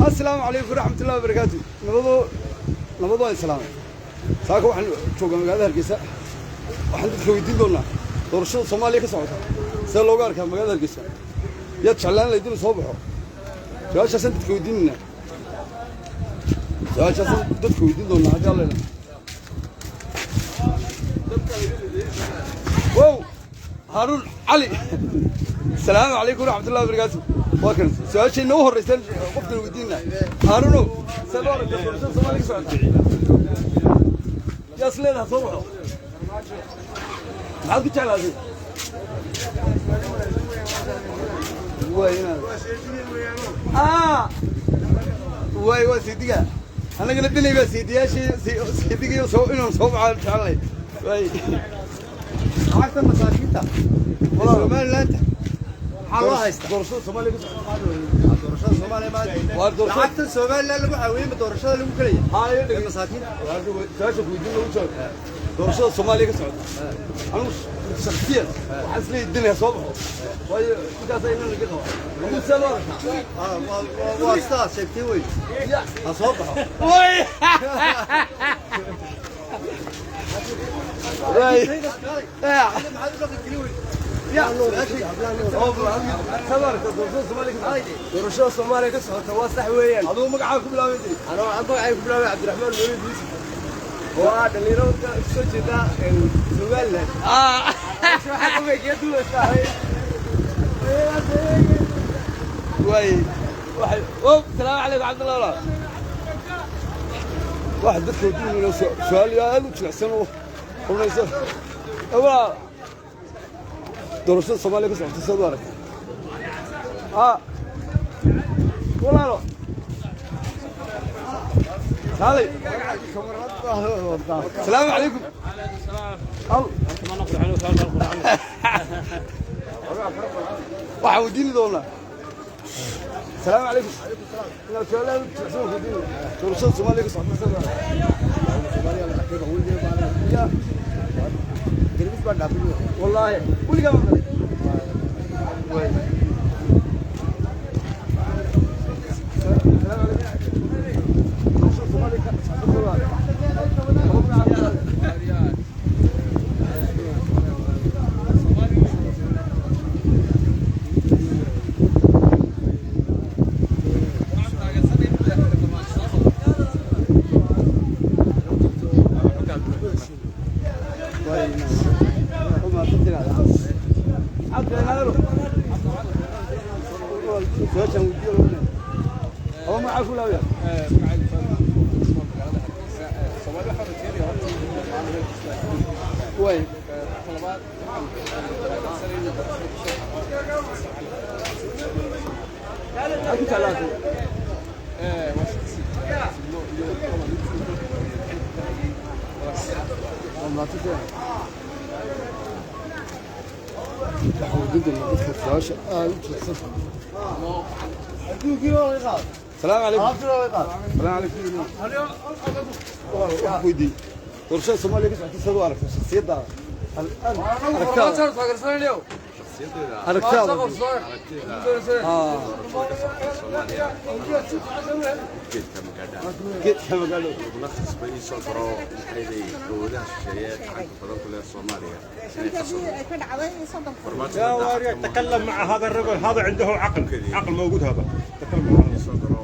Asalaamu calaykum waraxmatullahi wabarakaatu. Nabado, nabad, waan islaamay. Saaka waxaan joogaa magaalada Hargeysa. Waxaan dadka weydiin doonaa doorashada Soomaaliya ka socota see looga arkaa magaalada Hargeysa. Yaad jeclaan lahayd inuu soo baxo? Su-aashaasaan dadka weydiinaynaa, su-aashaasaan dadka weydiin doonaa haddii Alla idhaahdo. Wow, Haaruun Cali, asalaamu calaykum waraxmatullahi wabarakaatu. Waa kan su-aashay noo horreysan qofkan weydiinna. Haaruunow, see loo aragtaa doorashada Soomaaliya ka socota? Yaa is leedaha soo baxo? Maxaad ku jeclaatay? Waay inaad waay waa saydiga annagana dhinay baa saydiyaashii saydigiyo soo inaan soo baxo jecelnay waay. Lacagta masaakiinta Somalilandta maxaa loo haystaa? Doorashada Soomaaliya ka socota. Doorashada Soomaaliya ma Waa doorashada. Lacagtan Somaliland lagu caawiyey ma doorashada lagu gelaya? Hayo. Ee masaakiinta. Su-aasha ku weydiin lagu jawaab. Doorashada Soomaaliya ka socota, anigu shakhsiyan waxaan isleeyahay dinaya soo baxo, waayo intaas ayna laga qaba. Adigu see loo aragtaa? Waa sidaad sheegtay wey. Ya. Ha soo baxo. Way way. Maxaad u dhaqan gelin wey? Ya, see loo aragtaa doorashada Soomaaliya ka socota? Doorashada Soomaaliya ka socota waa sax weeyaan. Adigu magacaa ku bilaabay? Anoo magacay ku bilaabay Cabdiraxmaan Mawlid Yuusuf oo ah dhalinyaro ka soo jeeda Somaliland. Waxaa ka meekiya duulaysaa. Way waxay. Oh, salaamu calaykum, Cabdullah. Walaal, waxa dadka weydiinayna su-aal aad u jilicsan oo rumaysa. Walaal, doorashada Soomaaliya ka socota sidaad u aragtaa? Walaalo, kaalay. Asalaamu calaykum. Al waxaan weydiini doonaa. Asalaamu calaykum. Inaad su-aal aad u jilicsan oo weydiinayna. Doorashada Soomaaliya ka socota sidaad u aragtaa? Ya. Wallaahi weligaa ma maqlay. Way. Asalaamu calaykum. Doorashada Soomaaliya ka socota sidaad u aragtaa? Su-aashaan weydiiyo loo leeyahay. Adoo magacaa ku bilaabaya? Way. Maxaad ku jeclaatay? Waa mahadsantahay. Waxaan weydiin doonaa dadka su-aasha aad u jilicsan. Asalaamu calaykum. Asalaamu calaykum. Waxaan ku weydiiyey doorashada Soomaaliya ka socota sidaad u aragto shakhsiyaddaada, aragtaada, aragtaada. Geedka magaalo laguna khasbay in soo garo maxay dowladaha shisheeye gacanta badan ku leh Soomaaliya inay qasab يا واريك، تكلم مع هذا الرجل، هذا عنده عقل، عقل موجود هذا. تكلم مع هذا. Soo garo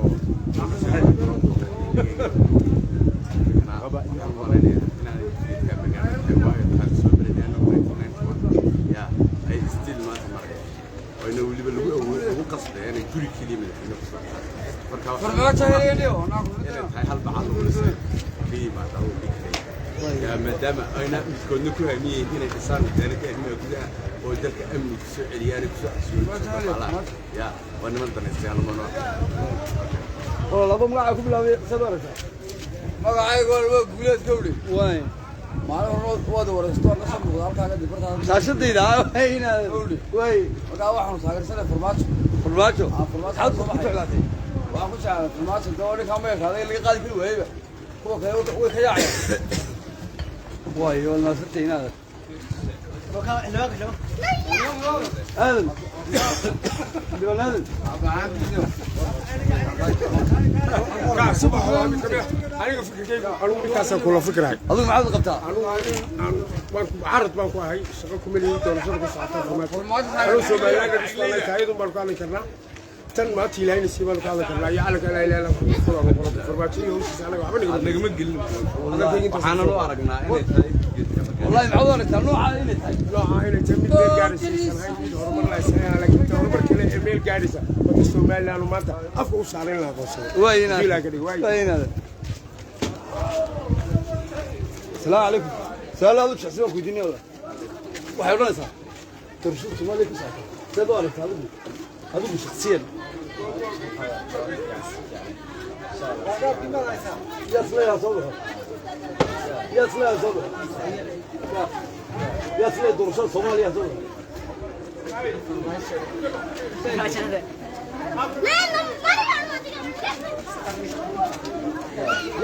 waxaan malaynayaa inaanay geedka magaalo, waayo waxaan soo baranay annagu 1991 ya ay still maanta maraya oo ina weliba lagu awood lagu qasbay inay guri keliya madaxweyne ku soo marka waxaan inay tahay hal bacal lagu dhisay ka yimaada uu dhigtay. Yaa maadaama ayna midkoodna ku haamiyeyn inay dhisaan wasaaradda arrimaha gudaha oo dalka amni ku soo celiyaan, ku soo xasilooni kusoo dabaalaan. Yaa waa niman danaystayaal ma noo. Walaal, adoo magacaa ku bilaabay, sidaad u aragtaa? Magacayga waa Guuleed Gawdhe. Waay. Maalin hore waad waraysto ka soo muuqda halkaa kadib bartaada. Shaashadayda way inaad way. Markaa waxaanu taageersanay Farmaajo. Farmaajo. Ah, Farmaajo. Maxaad ku jeclaatay? Waxaan ku jeclaa Farmaajo dee ninkaa ma ekaaday laga qaadi kari waayeyba, kuwa kale way ka yaacayaan. Waay, waa mahadsantahay inaad. Aadan xildhibaan Aadan. Aniga fikirkayga, anigu ninkaasaan kula fikrahay. Adigu maxaad qabtaa? Anigu waan mucaarad baan ku ahay, shaqo kuma lihi doorashada ku socota Farmaajo. Anigu Somaliland isla taayadun baan ku hadli karnaa. Tan maanta Ilaahayna sii baan ku hadli karnaa iyo calanka laa ilaaha illa Allah. Farmaajo iyo hawshiisa anaga waxba nagama gelin. Waxaana loo aragnaa inay tahay Wallahi, maxaad u aragtaa nooca inay tahay? Nooca inay tahay mid meel gaadhaysa aysan ahayn, mid horumar la aysan ahayn, laakiin ta horumar kale ee meel gaadhaysa marka Somaliland maanta afka u saaran la aqoonsado. Waa inaad Haddii Ilaahay ka dhigo, waa inaad. Asalaamu calaykum. Su-aal aad u jecsan waan ku weydiinaya walaal. Waxay odhanaysaa, doorashada Soomaaliya ku socota seed u aragtaa adigu shakhsiyan? Yaa isleeyaha soo baxo? Yaa isleeyaha soo baxo? Yaa isleeyaha doorashada Soomaaliya soo baxo?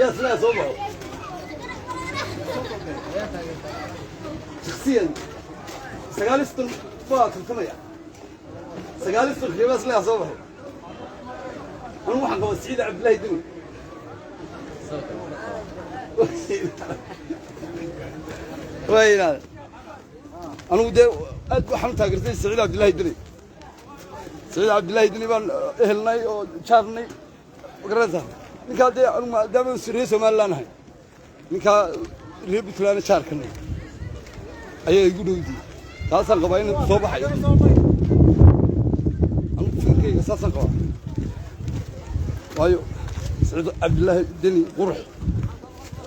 Yaa isleeyaha soo baxo shakhsiyan? 39 baa tartamaya, 39 keebaa isleeyaha soo baxo? Anigu waxaan qabaa Siciid Cabdillaahi Deni. Waa inaad anigu dee aad waxaan u taageertay Siciid Cabdillaahi Deni. Siciid Cabdillaahi Deni baan ehelnay oo jaarnay, magaranaysaa. Ninkaa dee anigu maadaama reer Somaliland ahay, ninkaa reer Puntland jaarkanay ayaa igu dhowdiyey. Taasaan qabaa inuu soo baxayo. Anigu fikirkayga saasaan qabaa, waayo Siciid Cabdillaahi Deni qurux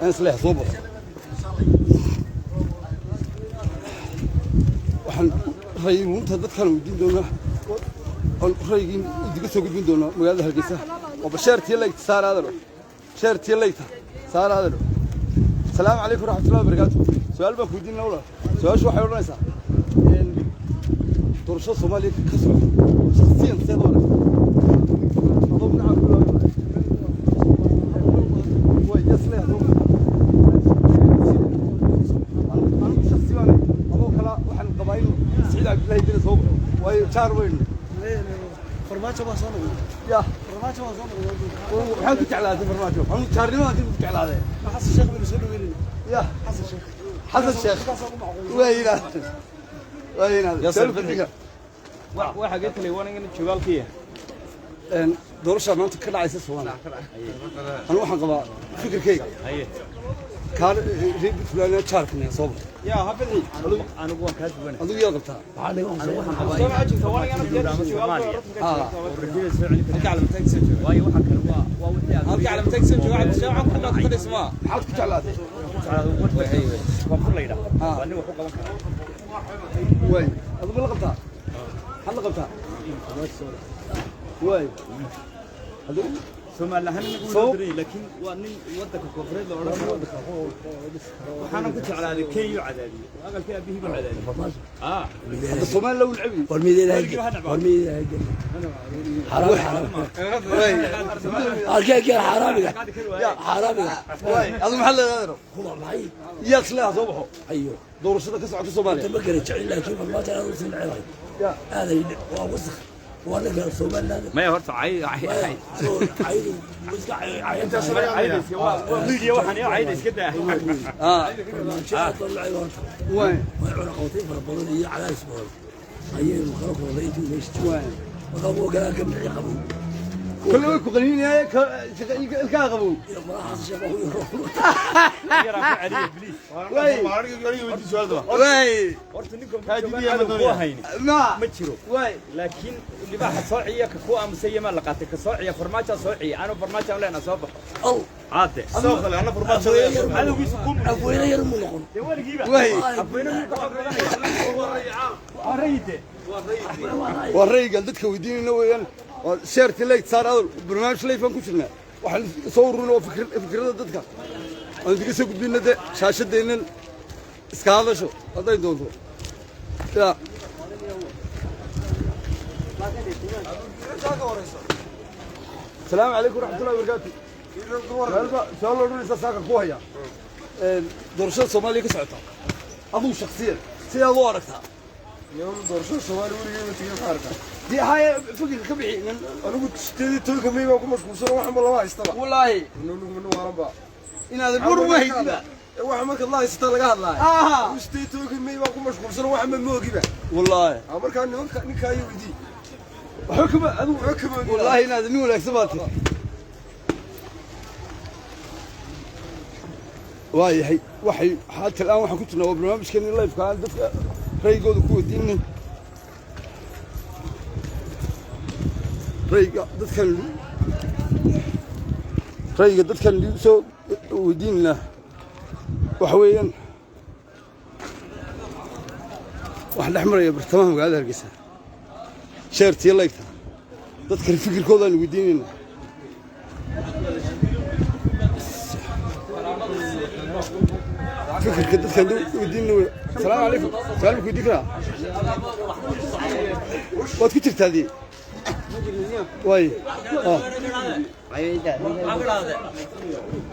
aan isleeyahay soo baxo. Waxaan rayuunta dadkaan weydiin doonaa oon raygiin idiga soo gudbin doonaa magaalada Hargeysa. Oo basheertii laygta saar aadalo, sheertii laygta saar aadalo. Asalaamu calaykum waraxmatullahi wabarakaatu. Su-aal baan ku weydiinaa walaal. Su-aashu waxay odhanaysaa, doorashada Soomaaliya ka socota shakhsiyan seed u aragtaa? Adoo magacaa ku bilaabay. Way yaa isleeyahay soo baxo? Anigu shakhsi baan adoo kala waxaan qabaa inuu Siciid Cabdillaahi Deni soo baxo, waayo jaar weynu. Farmaajo baa soo noqday. Ya. Farmaajo baa soo noqday. Waxaan ku jeclaaday Farmaajo, anigu jaarnimadaan ku jeclaaday. Xasan Sheekh baynu soo dhaweynayna. Ya. Xasan Sheekh. Xasan Sheekh. Ninkaas ugu macquul. Waa yidhaahde, waa yidhaahde. Yasir Su'aal ku Fadhi. xiga. Waxa geedkale waan ingana jogaalkiya. Doorasha maanta ka dhacaysa Soomaaliya, anigu waxaan qabaa fikirkayga Haye. kaan reer Puntland jaarkan soo baxo. Yaa hafidhi, anigu waan kaa duwanay. Adigu yaa qabtaa? Soo ma jirto waan ingana Soomaaliya. Ah. Waayo waxa kale waa wixii aad Maxaad ku jeclaatay? Koonfur la yidhaahdo. Ah. Waa nin wax u qaban kara. Waay, adigu ma la qabtaa? Maxaad la qabtaa? Waay, adigu Soomaali ahaan inagu wuu diray, laakiin waa nin wadanka koonfureed la odhan karo. Waxaanan ku jeclaaday Kenya oo cadaadiyey, aqalkii aabihii buu cadaadiyey. Ah. Hadda Soomaaliya lagu lacabi. حرام حرام. Waay. الكيك حرامي حرامي. Waay, adigu maxaa leedahay? هو معي. Yaa isleeyaha soo baxo ايوه doorashada ka socota Soomaaliya? انت ما كان جعل لكن ما ترى وصل العراق. Ya. هذا وسخ وانا كان سومال هذا. Maya, horta cay cay عيد caydayska waa miidiya, waxaan iyo cayda iska daa. Ah. Waay. cunaqabatayn fara badan iyo cadaadis badan ayaynu kala kulannay intii meesha joogay. Waay. Marka kuwa kalaa ka bixi qabow. Kulle way ku qaninaya, ilkaha qabow. Malaha Xasan Sheekh waa ku Yaraan ku celiya, please. Waay. Waay. Horta ninka cadow kuu hayni ma ma jiro. Waay. Laakiin libaaxa soociya ka ku aamusaya ma la qaatay, ka soociya Farmaajo soociya, anu Farmaajo leena soo baxo. Al caade cadowgiisu ku afweyne yar mu noqon. Dee weligiiba Waay. Afweyne muu ka xoog badanaya? Waa rayide. Waa raygan dadka weydiinayna weeyaan. Waa sheerti leyt saar adol. Barnaamij leyf baan ku jirnaa. Waxaan soo ururina waa fikrada dadka aan idiga soo gudbina de shaashadeennan iska hadasho hadday doonto. Ya. Asalaamu calaykum waraxmatullahi wabarakaatu. Su-aal odhanaysa saaka ku haya, doorashada Soomaaliya ka socota, adigu shaksiyan Sidaad u aragtaa? Doorashada Soomaaliya weligay ma tegin, waxaan arkaa. Dee haya, fikirka ka bixi. Anigu 18-ka May baan ku mashquulsan, waxanba lama haystaba. Wallaahi. Nugmanu waalanba. Inaadan war uma haysiba. Waxa markaad la haysata laga hadlaaya. Aha. Anigu 18-ka May baan ku mashquulsan, waxanba ma ogiba. Wallaahi. Markaa nimanka ninka ayo weydii. Waxba kama adigu. Waxba kama ogi. Wallaahi, inaadan nin wanaagsan baa tahay. Waayahay, waxay xaata al'aan waxaan ku jirnaa waa barnaamijkeeni live-ka aan dadka ra'yigooda ku weydiinay. Ra'yiga dadkan soo weydiinaynaa waxa weeyaan, waxaan dhex maraya bartamaha magaalada Hargeysa. Share-tiyo like-ta, dadkan fikirkoodaan weydiinaynaa. Fikirka dadkan weydiinayna wey. Asalaamu calaykum. Su'aal ma ku weydiin karaa? Waad ku jirtaa dii waay.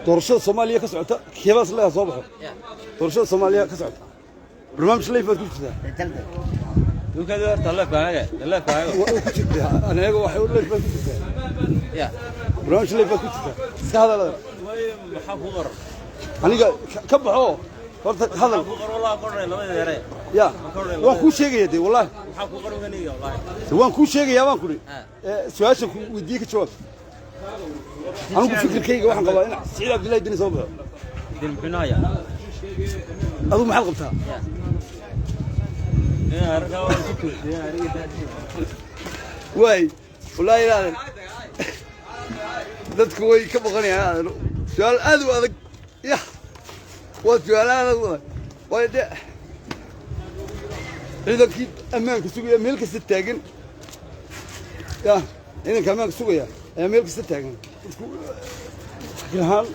Doorashada Soomaaliya ka socota, keebaas leeyaha soo baxo? Doorashada Soomaaliya ka socota, barnaamij live baad ku jirtaa. Waa ku jirtaa, anaga waxay live baad ku jirtaa, barnaamij live baad ku jirtaa. Iska hadalada aniga ka baxo horta hadal. Ya, waan kuu sheegaya dee, wallahi waan kuu sheegayaa, baan kuri su-aasha ku weydiiye ka jawaab. Anigu fikirkayga waxaan qabaa in Siciid Cabdillahi Deni soo baxo. Adigu maxaad qabtaa? Waay, wallaahi inaadan dadku way ka baqanayaan aadan su-aal aad u adag. Ya, waa su-aal aad u adag, waayo de ciidankii ammaanka sugaya meel kasta taagan. Ya, ciidanka ammaanka sugaya ayaa meel kasta taagan. Dadku fikir ahaan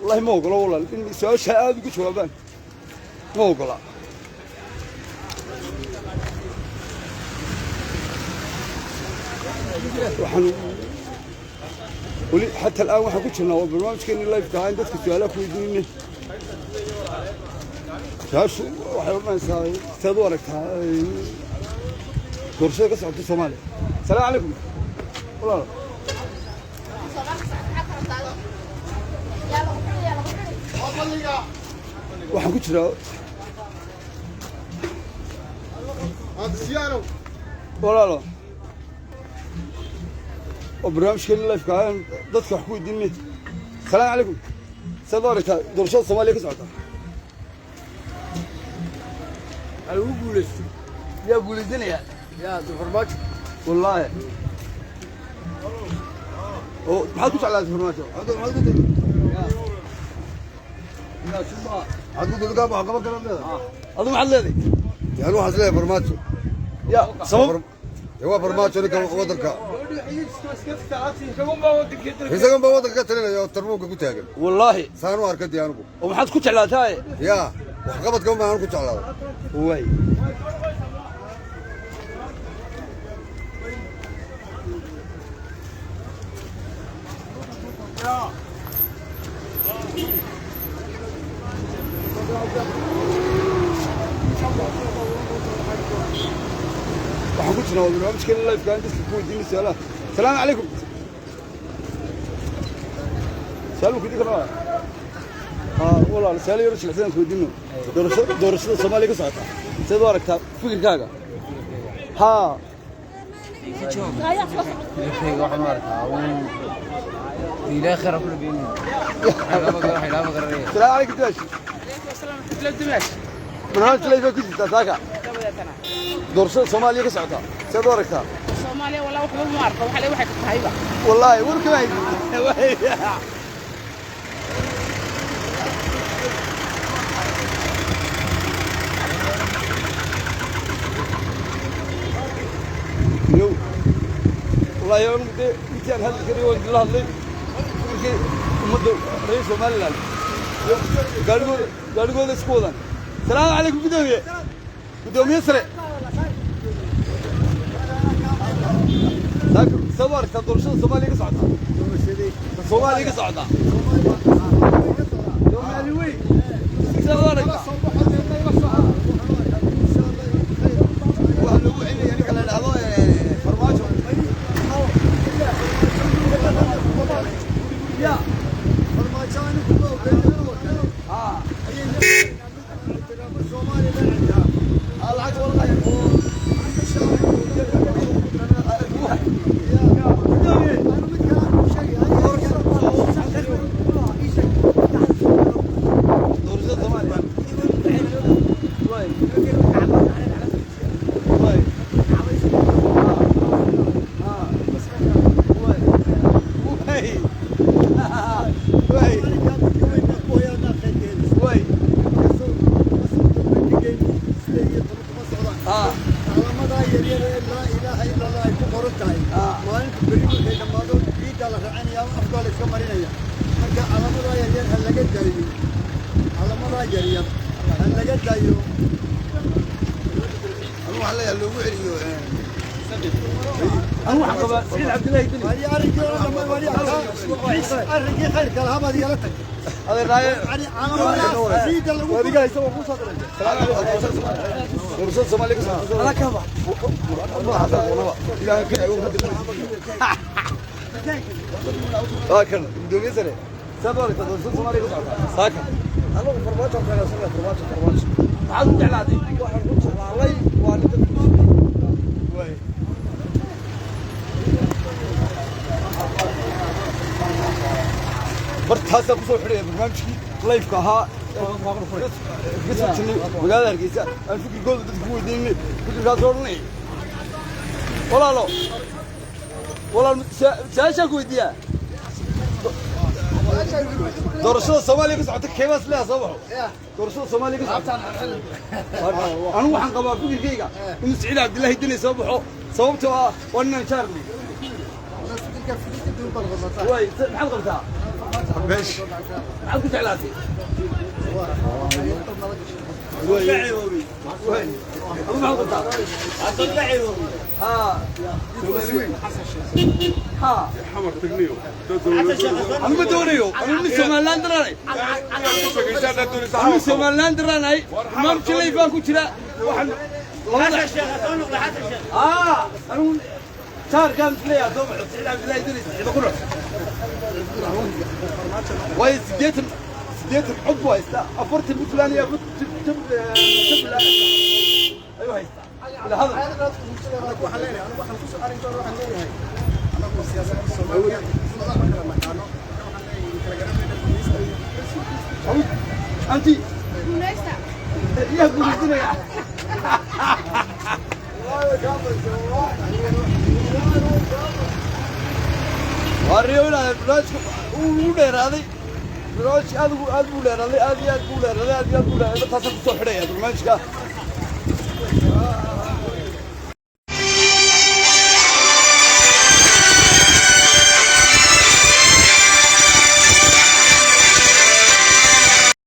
wallahi ma ogolo, walaal, in su-aasha aad uga jawaabaan ma ogola. Waxaan weli xataa al'aan waxaan ku jirnaa waa barnaamijkeeni live-ka ahaa in dadka su-aalaha ku weydiinay. Su-aashu waxay odhanaysaa, sidaad u aragtaa doorashada ka socota Soomaaliya? Asalaamu calaykum, walaal. Waxaan ku jiraa, walaalo, oo barnaamijkeeni live-ka ahaa in dadka wax ku weydiinay. Asalaamu calaykum. Sidaad u aragtaa doorashada Soomaaliya ka socota? Ugu guulaysto. Yaa guulaysanaya? Yaa Farmaajo. Wallaahi, oo maxaad ku jeclaatay Farmaajo? Maxaad ku Maxaad ku qaban karaa leedahay? Adigu maxaad leedahay? Yani waxaad leedahay Farmaajo. Ya, sabab? Dee waa Farmaajo ninka waddanka. Isagan baa waddanka ka talinaya oo tarmuunka ku taagan. Wallaahi. Saan u arkay dee anigu. Oo maxaad ku jeclaatay? Yaa, waxqabadka un baan anigu ku jeclaaday. Waay. Waxaan ku jirnaa waa barnaamijkeena live-ka aan dadka ku weydiinay su-aalaha. Asalaamu calaykum. Su-aal ma ku weydiin karnaa? Haa walaal, su-aal yaro jilicsan aan ku weydiino. Doorashada Soomaaliya ka socota, sidaad u aragtaa fikirkaaga? Haa. Waxaan u arkaa ilaahay khayr ku dhabeeyay. Asalaamu calaykum daashi. Barnaamij live ku jirtaa saaka. Doorashada Soomaaliya ka socota, sidaad u aragtaa? Soomaaliya walaa waxba ma arko, waxa le waxay ka tahayba. Wallaahi warka ma haysid. Yow, wallaahi anigu dee intii aan hadli karay waan idinla hadlay. Fikirkii ummadda reer Somaliland iyo gaadhigooda isku wadaan. Salaamu calaykum, guddoomiye, guddoomiye sare. Saad u aragtaa doorashada Soomaaliya ka socota? Soomaaliya ka socota, Soomaali weyn, sidaad u aragtaa? Doorashada Soomaaliya. Waay. Waay. Waay. Waay. Waay. Waay. Ah. Calaamadaha yaryar ee laa ilaaha illa Allah ay ku qoran tahay, maalinta berri markay dhammaado ciiddaa la raacinaya, afkaa la iska marinaya. Marka calaamadaha yaryar ha laga daayo, calaamadaha yaryar ha laga daayo. Anigu waxaan leeyahay loogu celiyo. Anigu waxaan qabaa Siciid Cabdilaahi Deni. Wali arrinkii oo dhammaan, wali arrinkii khayrka lahaa baad igala tagtay. Adeeraaye. Yani calaamadahaas ciidda lagu Adiga haysa waa kuu soo diray. Doorashada Soomaaliya ka socota. Ala ka bax. Ilaahay ka eego hadda. Waa kan gudoomiye sare. Saad u aragtaa doorashada Soomaaliya ka socota? Saaka. Anagu Farmaajo taageersanaa, Farmaajo, Farmaajo. Maxaad u jeclaatay? Waxaan ku jeclaalay waa ninka. Waay. Bartaasaa kusoo xidhaya barnaamijkii live-ka ahaa kaga soo jirnay magaalada Hargeysa, aan fikirkooda dadka ku weydiinay. Fikirkaas oo dhanay, walaalo, walaal, su-aashaan ku weydiiyaa: doorashada Soomaaliya ka socota keebaas leeha soo baxo? Doorashada Soomaaliya ka socota, anigu waxaan qabaa fikirkayga inuu Siciid Cabdilaahi Deni soo baxo, sababtoo ah waa ninaan jaarnay. Waay, maxaad qabtaa? Maxaad ku jeclaatay? Waay waay, adu maxaad qabtaa? Ha, Soomaali weyn ha. Xamar tagniyo. Anu ma doonayo, anu nin Somaliland daraanay, anu Somaliland daraanay. Barnaamijka live baan ku jira. Waxaan labada anu jaarkaan isleeyahay soo baxo Siciid Cabdilaahi Deni, Siciid ku dhaco. Waayo 80 cod buu haystaa, 40 Puntland iyo 40 Jubbaland ayuu haystaa ila hadal. Waxaan leeyahay, anigu waxaan ku soo arrinta waxaan leeyahay, anagu siyaasadda Soomaaliya ma kala naqaano. Waxaan leeyahay kala garanayna guuleysta. Anti yaa guulaysanaya? Waa inaad barnaamijka uu dheeraaday, barnaamijka aad aad buu dheeraaday, aad iyo aad buu dheeraaday, aad iyo aad buu dheeraaday. Taasaan kusoo xidhaya barnaamijka.